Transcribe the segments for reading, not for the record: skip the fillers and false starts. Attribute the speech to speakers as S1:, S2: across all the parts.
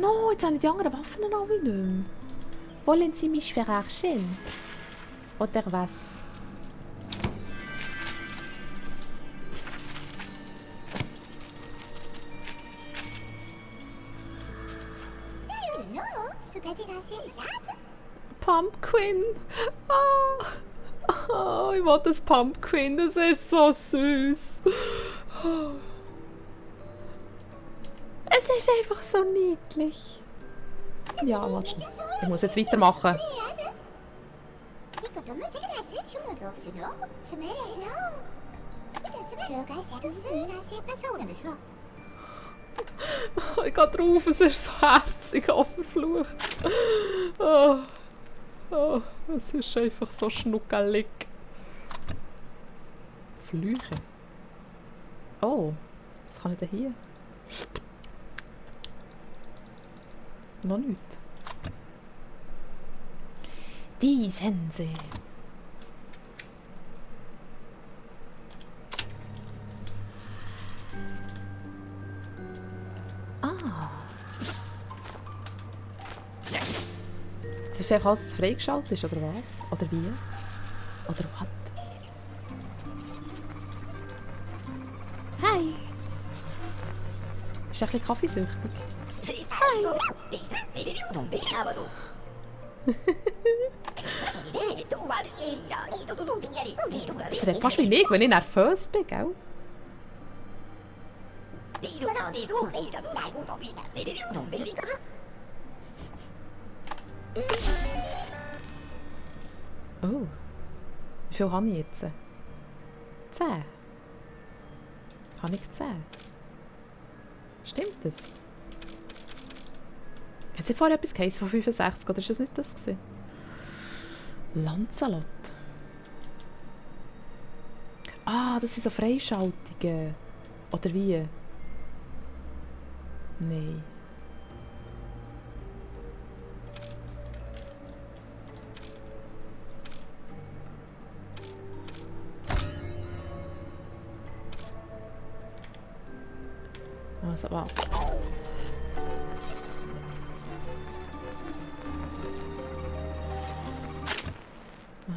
S1: no, jetzt habe ich die anderen Waffen alle nicht mehr. Wollen Sie mich verarschen? Oder was? Pumpkin! Ah. Oh, ich will das Pumpkin, das ist so süß. Es ist einfach so niedlich. Ja, warte. Ich muss jetzt weitermachen. Ich gehe drauf, es ist so herzig, oh, verflucht. Oh. Oh, es ist einfach so schnuckelig. Flüche. Oh, was kann ich denn hier? Noch nicht. Die Sense. Ah. Das ist einfach alles, was freigeschaltet ist, oder was? Oder wie? Oder was? Hi! Bist du ein bisschen kaffeesüchtig? Hi! Das redet fast wie mich, wenn ich nervös bin, gell? Oh. Wie viel habe ich jetzt? 10. Habe ich 10? Stimmt das? Hat sie vorher etwas geheißen von 65, oder ist das nicht das gewesen? Lancelot. Ah, das sind so Freischaltungen. Oder wie? Nein. Also, wow.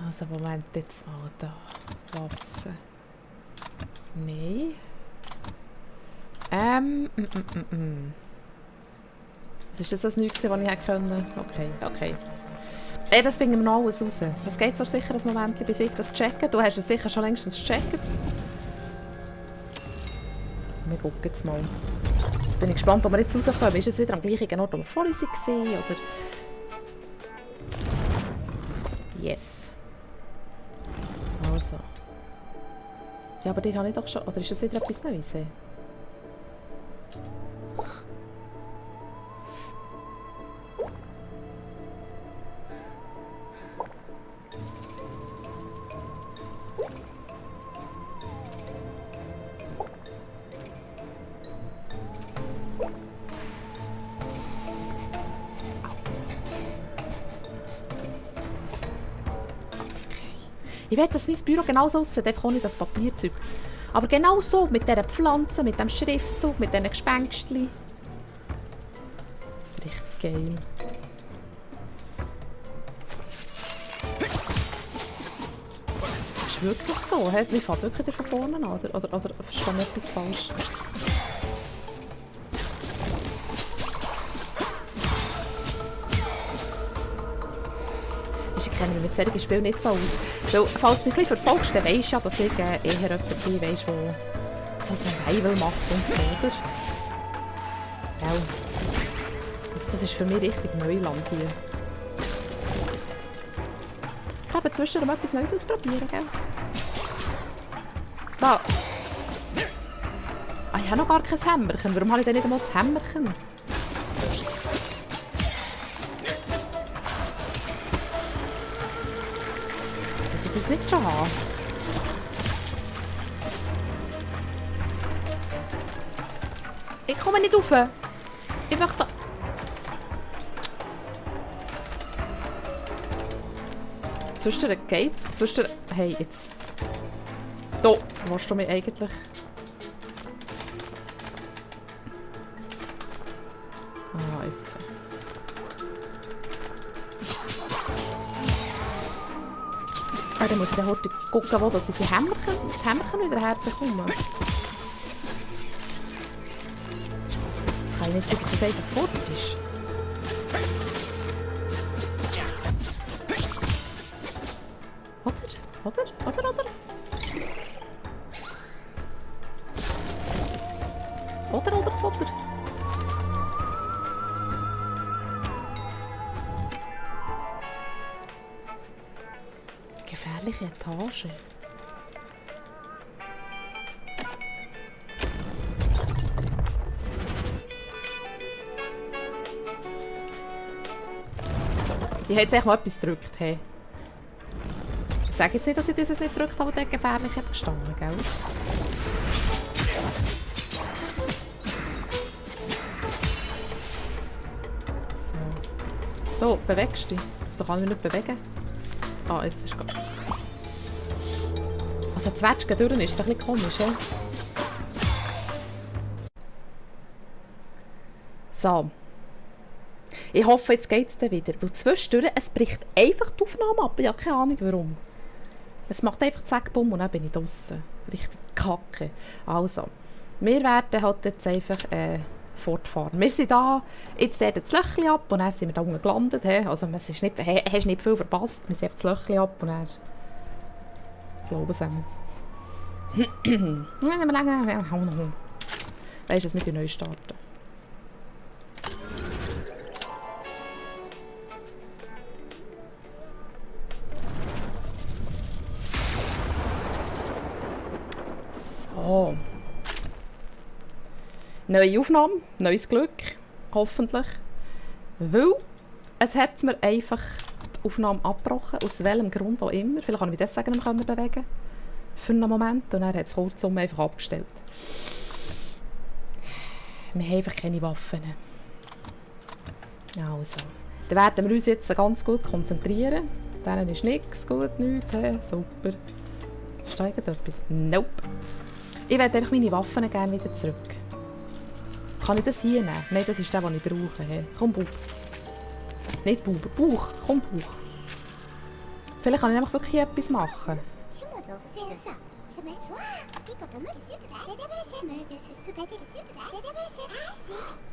S1: Also, Moment, jetzt mal da. Waffe. Nein. Was ist das Neues, was ich hätte können? Okay. Das finden wir noch alles raus. Das geht so sicher ein Moment, bis ich das checke. Du hast es sicher schon längstens gecheckt. Wir gucken jetzt mal. Jetzt bin ich gespannt, ob wir jetzt rauskommen. Ist es wieder am gleichen Ort, wo wir vorhin waren? Oder? Yes. Also. Ja, aber die habe ich doch schon... Oder ist das wieder etwas Neues? Ich will, dass mein Büro genauso aussieht, einfach ohne das Papierzeug. Aber genau so, mit dieser Pflanze, mit dem Schriftzug, mit diesen Gespenstchen. Richtig geil. Das ist wirklich so. Ich fange wirklich von vorne an. Oder verstehe ich etwas falsch? Ich kenne mich mit solchen Spielen nicht so aus. Weil, falls du mich ein bisschen verfolgst, dann weisst du ja, dass ich eher jemand bin, der so Survival macht und so, oder? Ja. Das ist für mich richtig Neuland hier. Ich habe zwischendurch mal etwas Neues ausprobieren, gell? Da. Ah, ich habe noch gar kein Hämmerchen. Warum habe ich denn nicht einmal das Hämmerchen? Das nicht schon haben. Ich komme nicht rauf. Ich möchte... Zwischendurch geht's. Zwischendurch... Hey, jetzt. Da, wo willst du mich eigentlich? Ah, jetzt. Ah, dann muss ich dann heute gucken, wo dass ich das Hämmerchen wieder herbekomme. Das kann ich nicht sein, dass das einfach fort ist. Oder? Gefährliche Etage. Ich habe jetzt echt mal etwas gedrückt. Hey. Ich sage jetzt nicht, dass ich dieses nicht gedrückt habe, wo dort gefährlich hat gestanden, gell? So. Da, bewegst du dich? So kann ich mich nicht bewegen. Ah, jetzt ist es gut. Also das Zwetschgen durch ist ein bisschen komisch, he? So. Ich hoffe, jetzt geht es dann wieder. Weil zwischendurch, es bricht einfach die Aufnahme ab. Ich habe keine Ahnung warum. Es macht einfach zack, bumm und dann bin ich draussen. Richtig kacke. Also, wir werden halt jetzt einfach fortfahren. Wir sind da, jetzt das Löchchen ab und dann sind wir da unten gelandet. He. Also, es ist nicht, hast nicht viel verpasst. Wir sind einfach das Löchchen ab und dann... Ich glaube es einmal. Weisst du, dass wir neu starten? So. Neue Aufnahme, neues Glück, hoffentlich. Weil es hat mir einfach die Aufnahme abgebrochen, aus welchem Grund auch immer. Vielleicht kann ich mich deswegen nicht mehr bewegen für einen Moment und dann hat es kurzum einfach abgestellt. Wir haben einfach keine Waffen. Also, dann werden wir uns jetzt ganz gut konzentrieren. Denen ist nichts gut, nichts, super. Steigt etwas? Nope. Ich werde einfach meine Waffen gerne wieder zurück. Kann ich das hier nehmen? Nein, das ist der, den ich brauche. Hey. Komm, Bub. Nicht Bub, Bauch. Komm, Bauch. Vielleicht kann ich nämlich wirklich etwas machen.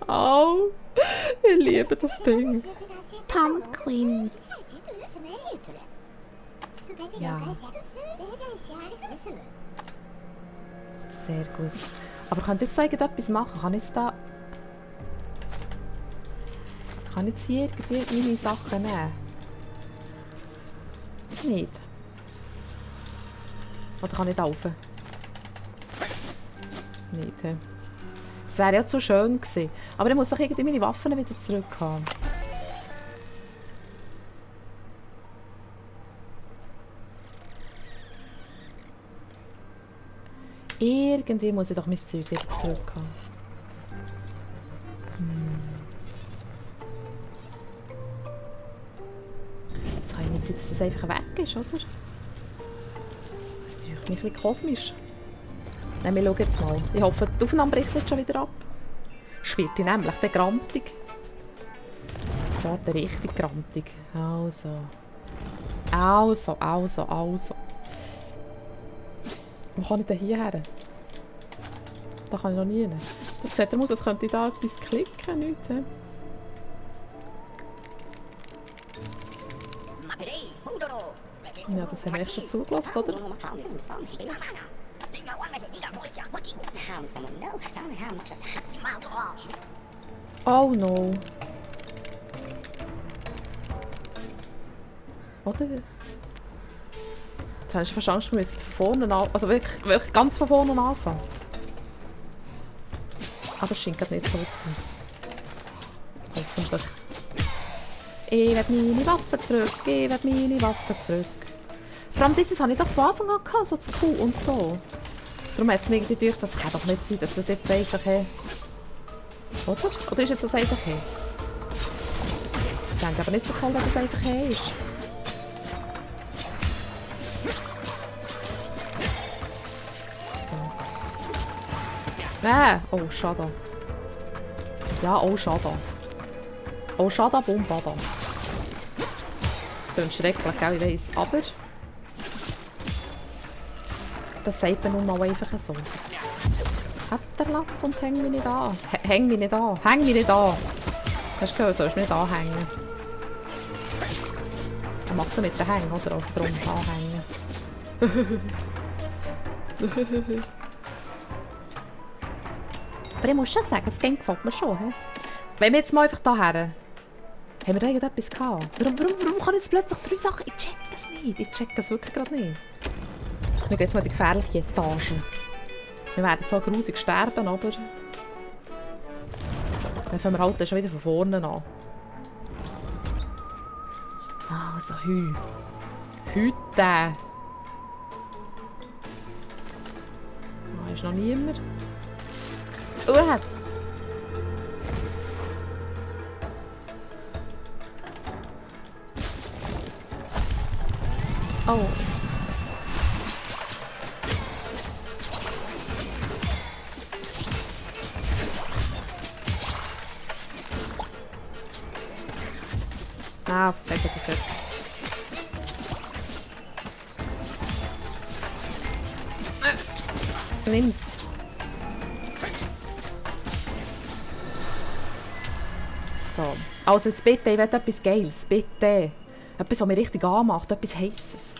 S1: Au! Ich liebe das Ding. Pumpkin. Ja. Sehr gut. Aber kann ich jetzt da irgendetwas machen? Kann ich jetzt da... Kann ich jetzt hier irgendwie meine Sachen nehmen? Nicht. Oder kann ich da rauf? Nicht, he. Das wäre ja so schön gewesen. Aber ich muss doch irgendwie meine Waffen wieder zurück haben. Irgendwie muss ich doch mein Zeug wieder zurück haben. Es kann ja nicht sein, dass das einfach weg ist, oder? Das tut mich ein bisschen kosmisch. Nein, wir schauen jetzt mal. Ich hoffe, die Aufnahme bricht nicht schon wieder ab. Schwirrt die nämlich der grantig. Zwar der richtig grantig. Also. Wo kann ich denn hier her? Da kann ich noch nie hin. Das sieht aus, als könnte ich da etwas klicken. Nicht, he? Ja, das haben wir erst schon zugelassen, oder? Oh no. Oder? Jetzt habe ich fast Angst, wir müssen von vorne anfangen. Also wirklich ganz von vorne anfangen. Aber es scheint gerade nicht so zu sein. Hoffentlich. Ich will meine Waffen zurück. Vor allem dieses habe ich doch von Anfang an gehabt, so das Q und so. Darum hat es mir irgendwie gedacht, das kann doch nicht sein, dass das jetzt einfach... Oder? Oder ist jetzt das einfach hey? Das klingt aber nicht so toll, wenn das einfach hey ist. Oh, schade. Ja, oh, schade. Oh, schade, Bombada. Das ist schrecklich, gell, ich weiss. Aber... das sagt man nun mal einfach so. Hat der Latz und häng mich nicht an. Häng mich nicht an. Häng mich nicht an. Hast du gehört, sollst du mich nicht anhängen. Er macht es mit den Hängen, oder? Also drum anhängen. Aber ich muss schon sagen, das Game gefällt mir schon. He? Wenn wir jetzt mal einfach hierher. Haben wir da irgendetwas gehabt? Warum kann ich jetzt plötzlich 3 Sachen? Ich check es nicht. Ich check es wirklich gerade nicht. Wir gehen jetzt mal in die gefährliche Etage. Wir werden so grusig sterben, aber... Dann fangen wir halt schon wieder von vorne an. Also, heute. Oh, ist noch niemand. Oh. Ah, vergessen. Nimm's. So. Also jetzt bitte, ich will etwas Geiles. Bitte. Etwas, was mich richtig anmacht. Etwas Heisses.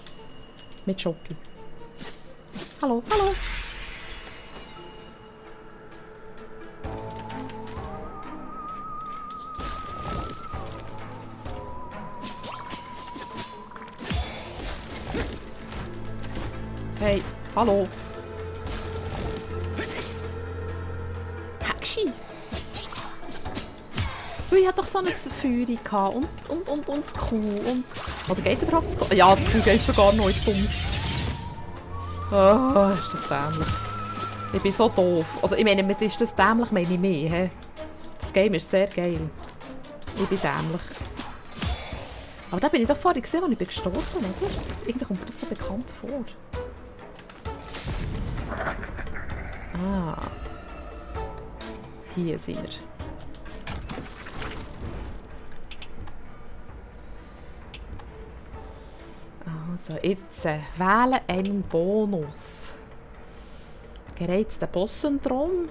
S1: Mit Schoki. Hallo, hallo. Hey, hallo. Hackschi. Ich hatte doch so eine Feuerung gehabt und das Kuh und... Oder geht überhaupt das Kuh? Ja, das Kuh geht sogar noch ins Bums. Oh, ist das dämlich. Ich bin so doof. Also ich meine, ist das dämlich, meine ich mehr. He? Das Game ist sehr geil. Ich bin dämlich. Aber da bin ich doch vorhin gesehen, als ich bin gestorben, oder? Irgendwie kommt mir das so bekannt vor. Ah. Hier sind wir. Also jetzt wähle einen Bonus. Gereizter Bosssyndrom.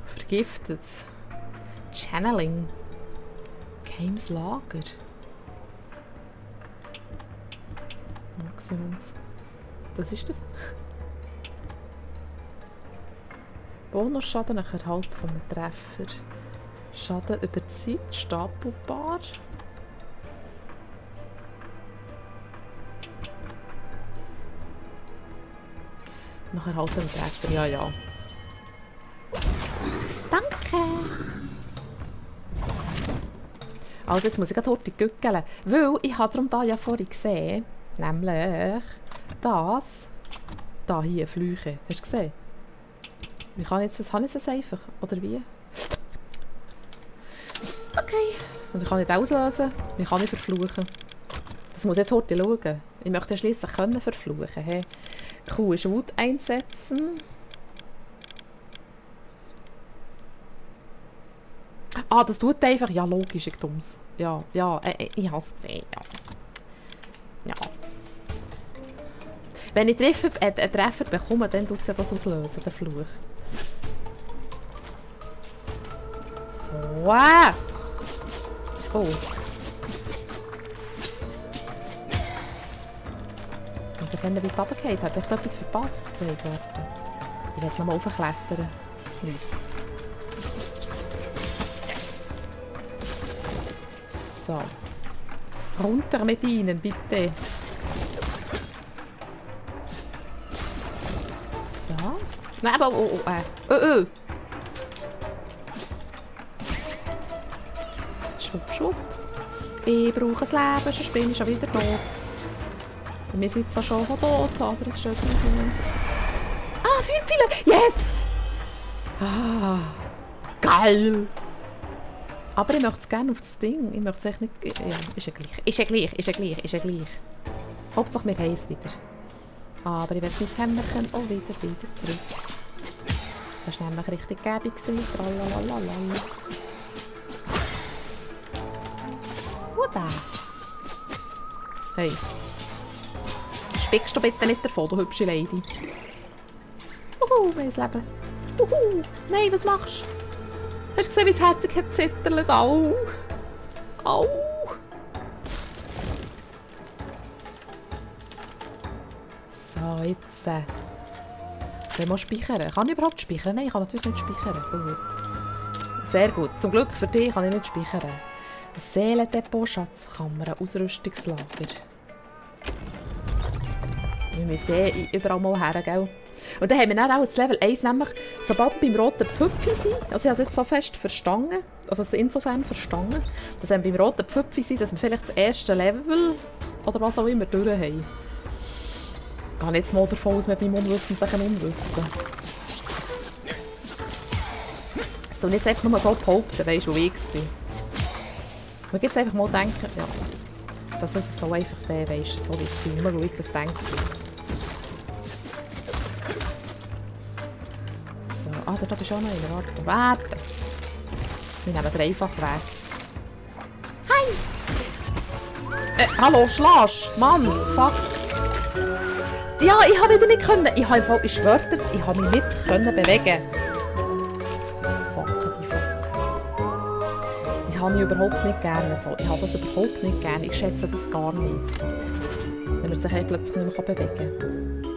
S1: Vergiftet. Channeling. Games Lager. Maximums. Was ist das? Bonusschaden nach Erhalt von einem Treffer. Schaden über die Zeit, stapelbar. Nach Erhalt von einem Treffer, ja. Danke! Also jetzt muss ich gerade heute gückeln, weil ich habe darum da ja vorhin gesehen, nämlich das, da hier Flüche. Hast du gesehen? Wie kann ich jetzt das? Habe ich das einfach? Oder wie? Okay. Und ich kann nicht auslösen. Wie kann ich verfluchen? Das muss jetzt heute schauen. Ich möchte ja schliesslich können verfluchen. Hey. Q ist Wut einsetzen. Ah, das tut einfach. Ja, logisch, ich dumm's. Ja, ich habe es gesehen. Ja. Wenn ich einen Treffer bekomme, dann tut es ja das auslösen, der Fluch. So. Oh. Und wenn er wieder runterfällt, hat er etwas verpasst. Ich werde nochmal raufklettern. Nicht. So. Runter mit ihnen, bitte. So. Nein, aber... Oh. Schwupp. Ich brauche ein Leben, sonst bin ich schon wieder tot. Wir sind zwar schon tot, aber es ist schön. Ah, Feuerpfeile! Yes! Ah, geil! Aber ich möchte es gerne auf das Ding. Ich möchte es echt nicht... Ja, ist ja gleich. Hauptsache wir haben es wieder. Aber ich werde mein Hämmerchen auch wieder zurück. Das war nämlich richtig gäbig. Tralalala. Wo da? Hey. spickst du bitte nicht davon, du hübsche Lady. Mein Leben. Nein, was machst du? Hast du gesehen, wie das Herz zittert? Au! Au! So, jetzt. Soll ich mal speichern? Kann ich überhaupt speichern? Nein, ich kann natürlich nicht speichern. Sehr gut. Zum Glück für dich kann ich nicht speichern. Seelendepot, Schatzkammer, Ausrüstungslager. Wir müssen überall mal her, gell? Und dann haben wir dann auch das Level 1, nämlich sobald wir beim roten Pfupfi sind, also ich habe es jetzt so fest verstanden, also insofern verstanden, dass wir beim roten Pfupfi sind, dass wir vielleicht das erste Level oder was auch immer durch haben. Ich gehe jetzt mal davon aus, mit meinem unwissentlichen Unwissen. Ich soll nicht einfach nur so behaupten, weißt du, wo ich bin. Man gibt einfach mal denken, ja, dass es so einfach der, weißt du, so wird es immer, wo ich das denke. So, da ist auch noch einer, warte. Wir nehmen den einfachen Weg. Hi! Hallo, Schlasch! Mann, fuck! Ja, ich habe wieder nicht können. Ich schwöre dir, ich habe mich nicht können bewegen. Ich habe ich überhaupt nicht gerne so. Ich habe das überhaupt nicht gerne. Ich schätze das gar nicht. Wenn man sich plötzlich nicht mehr bewegen kann.